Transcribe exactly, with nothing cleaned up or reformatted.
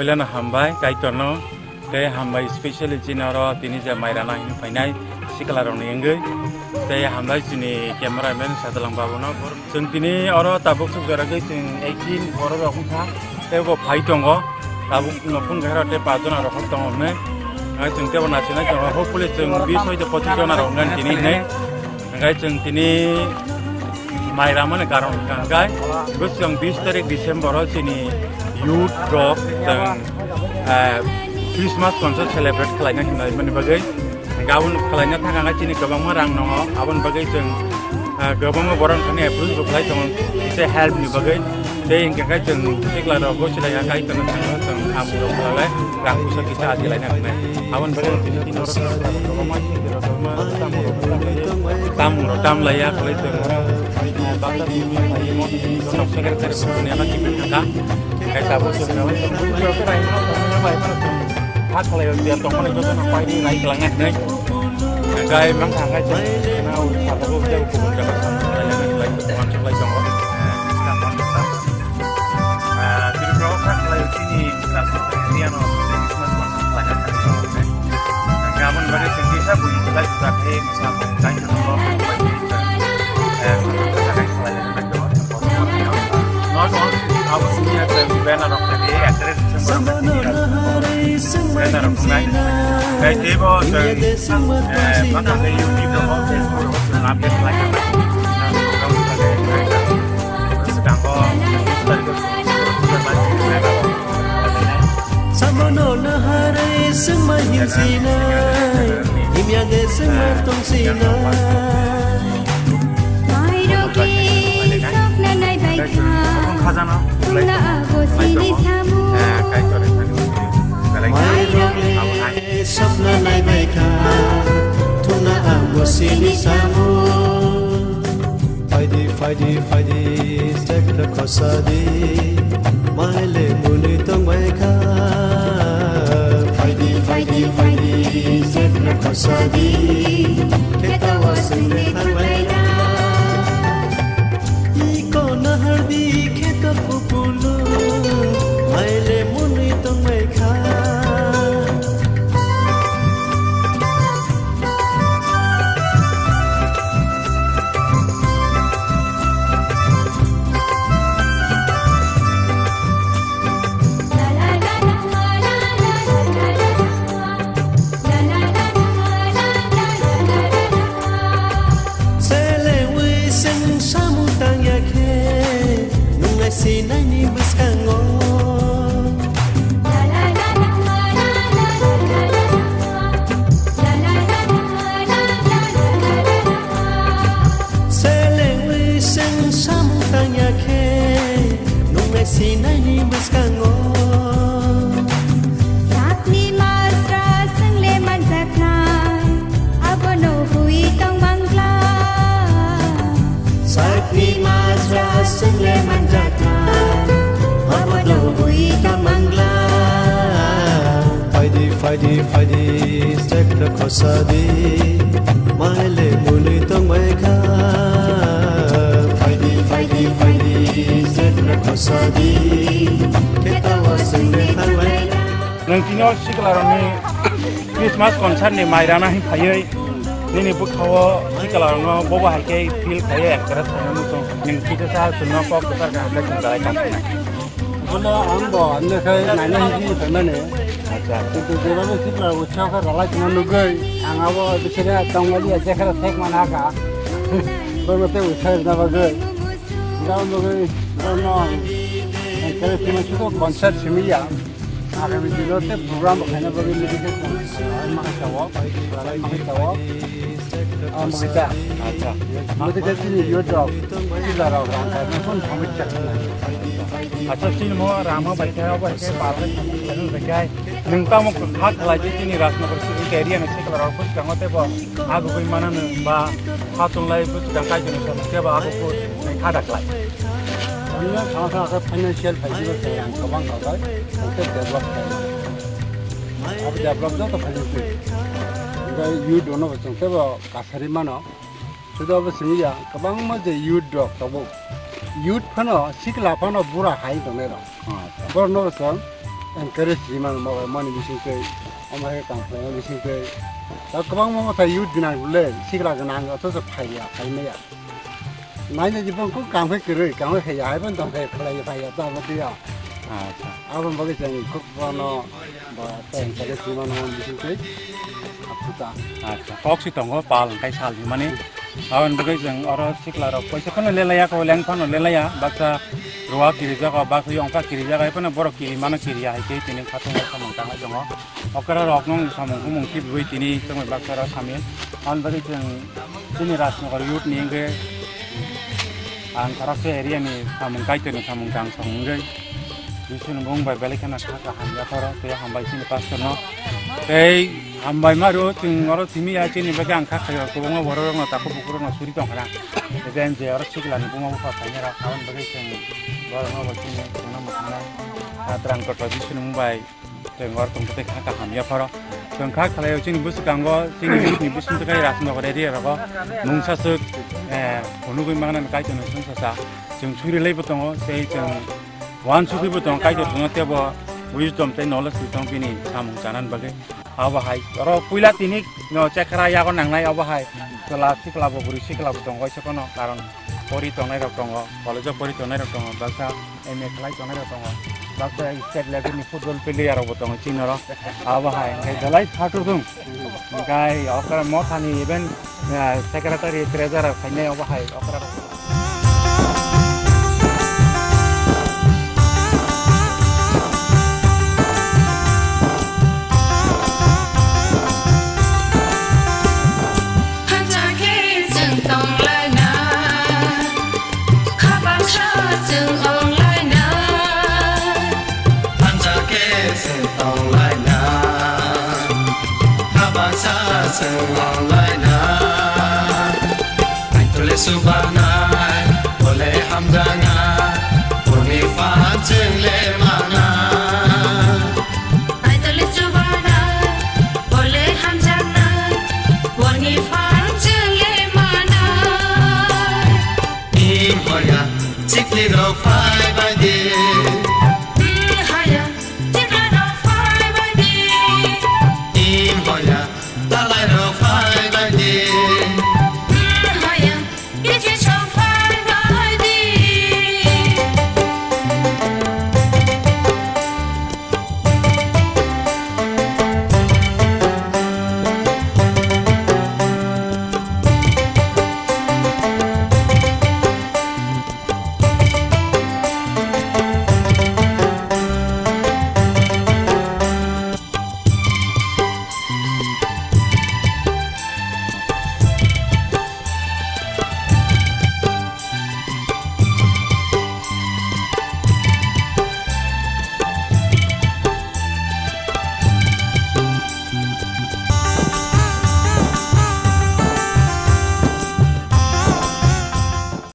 Leno hambai Kaitorno, tei hambai specially chini oro tini je mairana hini phainai sikla rokni wngwi, tei hambai chini cameraman Sadalang babuno. Chwng tini oro tabuk suk jora gwi chwng eighteen oro rok wngkha, tei bo phai tongo, tabuk no phone khe tei paanch jona rok tongo hwnwi. Ang chwng tebo nasinai tongo, hopefully chwng bis hoite pochis jona rok wngkha tini hwnwi. Hwnkhe chwng tini mai ramani karon hwnkha hwnkhe bwswng bis tarik December o chini youth rok chwng, eh, Christmas concert celebrate khlaina hwnwi mani bagwi. Hwnkhe aboni khlaina thang hwnkhe chini kwbangma rang nango, aboni bagwi chwng, eh, kwbangma borok thani approach bo khlai tongo, kisa help ni bagwi. Tei hwnkhe khe chwng sikla rok bo chwlai ya kai tono chwng, chwng hamung rok khlai lai, rang puisa kisa aji laina hwnwi. Aboni bagwi chini tini oro sikla rok kwbangma sikla rok kwbangma tamung rok tam lai ya khlai chwng. Baksa tini mo nok secretary bo tini ama kiphil thangkha. Kai tabuk chwng ha khlai ya tongmani jotono paini nai kwlangna hwnwi. Hwnkhe mangkha hwnkhe chwng na ui phatarbo tei kubun jaga thang khlai lai khlai uansuk lai tongo. Ah, Tripura o kha khlai chini Rajmundry area no Christmas mangkha khlai na thang kha. Hwnkhe aboni bagwi chwng kisa buini khlai juda khe samung kaisa no, eh, khlai lai khlai tongo. Not only abo sini ya banner rok khlai address Sabano naharwi sengmani banner rok khlai. Tei teibo chwng, eh, mangkha khe YouTube rok, Facebook rok chwng update khlai kha. Swkango Sabano naharwi sengma hinsinai, himya de sengma tongsinai. Mairok ni sokna naibaikha, khajana. Tungna abo sini samu. Mairok ni sokna naibaikha, tungna abo sini samu. Phaidi, phaidi, phaidi, chakra khosadi, maile muni tongbaikha. Phaidi, phaidi, phaidi, chakra khosadi, kheta wasung de thangbaina. Iko nahardi kheta kupulu, maile muni tongbaikha. Selewi seng samung tangya khe, nungnai sinaini bwskango. Selewi seng samung tangya khe, nungnai sinaini bwskango. Sakni majra swngle manjaknai, abono hui tong mangla. Sakni majra swngle manjaknai, abono hui tong mangla. Phaidi, phaidi, phaidi, chakra khosadi, maile muni tongbaikha. Phaidi, phaidi, phaidi, chakra khosadi, kheta wasung de thangbaikha. Nwng tini o sikla rokni Christmas concert ni mairana hin phaiwi nini bwkhao sikla rokno bobo hai khe feel khaiwi encourage khaina muchung. Nwng kisa sa chwngno kok kwchar kaham khe chwng dalai tongkha. Bono ang bo, ang khe naina hinwi phaimani. Acha. Kintu jeba no sikla utsaho khe rwlai tongma nugwi, ang abo bisini tongmani jekheno thek mana kha. Bono tei utsaho rwna bagwi. Ang nugwi, bono, ang khe sima sudo concert simi ya. Agami dino tei program bo khaina bagwi nugwi khe tong, ma khe chawo, ma khe chawo. Ang bo khe cha. Acha. Ang bo khe chini youth rok, sikla rok, rang kha, nokon thamwi cha. Acha, chini mo rama bai khe, abo hai khe, pal bai khe, nung tamo kha khlai di chini Rajnagar city area ni sikla rok, bwskango tei bo agugwi manano ba ha chunglai bwskang kai chini sa khe ba agugo kha da khlai. Ani kha kha kha financial phaidi ba khe ang kwbang kha bai, ang khe develop kha. Abo develop joto financial. Ang youth dono bo chwng khe bo kasari mano. Sudo bo simi ya, kwbangma je youth rok tabuk. Youth phano, sikla phano bura hai tongnai rok. Acha. Borok no chwng, Encourage rimani mokol mani bisingtwi, omo hai tang khlaina bisingtwi. Ta kwbangma motha youth gwnang le, sikla gwnang, othocho phaiya, phaimaya. Naina jibon kok kam khe kwrwi, kam khe ya, hai ban tong khe khlai phaiya, ta bo tiya. Acha. Abon bagwi chang kok bono, ba, ta encourage rimani mani bisingtwi. Aphuta. Acha. Kok si tongo, pal, kai sal, mani. Aboni bagwi chwng oro sikla rok poisa phano lelaya, ko leng phano lelaya, baksa ruwa kirijago, baksa yongkha kirijago, hai phano borok kiri mano kiriya, hai khe tini khatung hai samung tanglai tongo. Okra rok nung samung humung kibui tini tongwi baksa rok samil. Aboni bagwi chwng chini Rajnagar youth ni wngkhe ang Kharaksa area ni samung kaitor ni samung tang samung wngwi. Bisi ni bung bai belai kheno kha kaham yapharo, tei hambai chini pastor no. Tei hambai maru chwng oro timi ya chini bagwi ang kha khayo, kwbangma borok rok no takhuk bukhuk rok no suri tong kha. Tei je oro sikla ni buma bupha khainai rok, aboni bagwi chwng borok no bo chini chwngno mwkhang nai. Katrang kotor bisi ni bung bai chwng oro tong tei kha kaham yapharo. Chwng kha khlaio chini bwswkango chini youth ni bising tei Rajnagar area rogo mungsa swk, eh, phunugwi mangna kaitor ni songsa sa. Chwng suri lai bo tongo tei chwng Uansugwi bo tongo, kaitor tongo, tebo wisdom tei knowledge bo tongo bini samung chanani bagwi. Abo hai, oro puila tini, no, chekra yago nangnai abo hai. Chwla sikla bo, bwrwi sikla bo tongo, waisa kono karon pori tongnai rok tongo, college o pori tongnai rok tongo, baksa M A khlai tongnai rok tongo, baksa state level ni football player rok bo tongo chini oro. Abo hai, hwnkhe belai phatok dong. Hwnkhe okra mothani even, eh, secretary, treasurer khainai abo hai okra rok. Hamjakhe chwng tonglaina, khabangsa chwng wnglaina. Hamjakhe chwng tonglaina, khabangsa chwng wnglaina. Aitole chubanai, bole hamjaknai, boni phan chwng le manai. Aitole chubanai, bole hamjaknai, boni phan chwng le manai. Ni hoya, chikli rok phai bai di.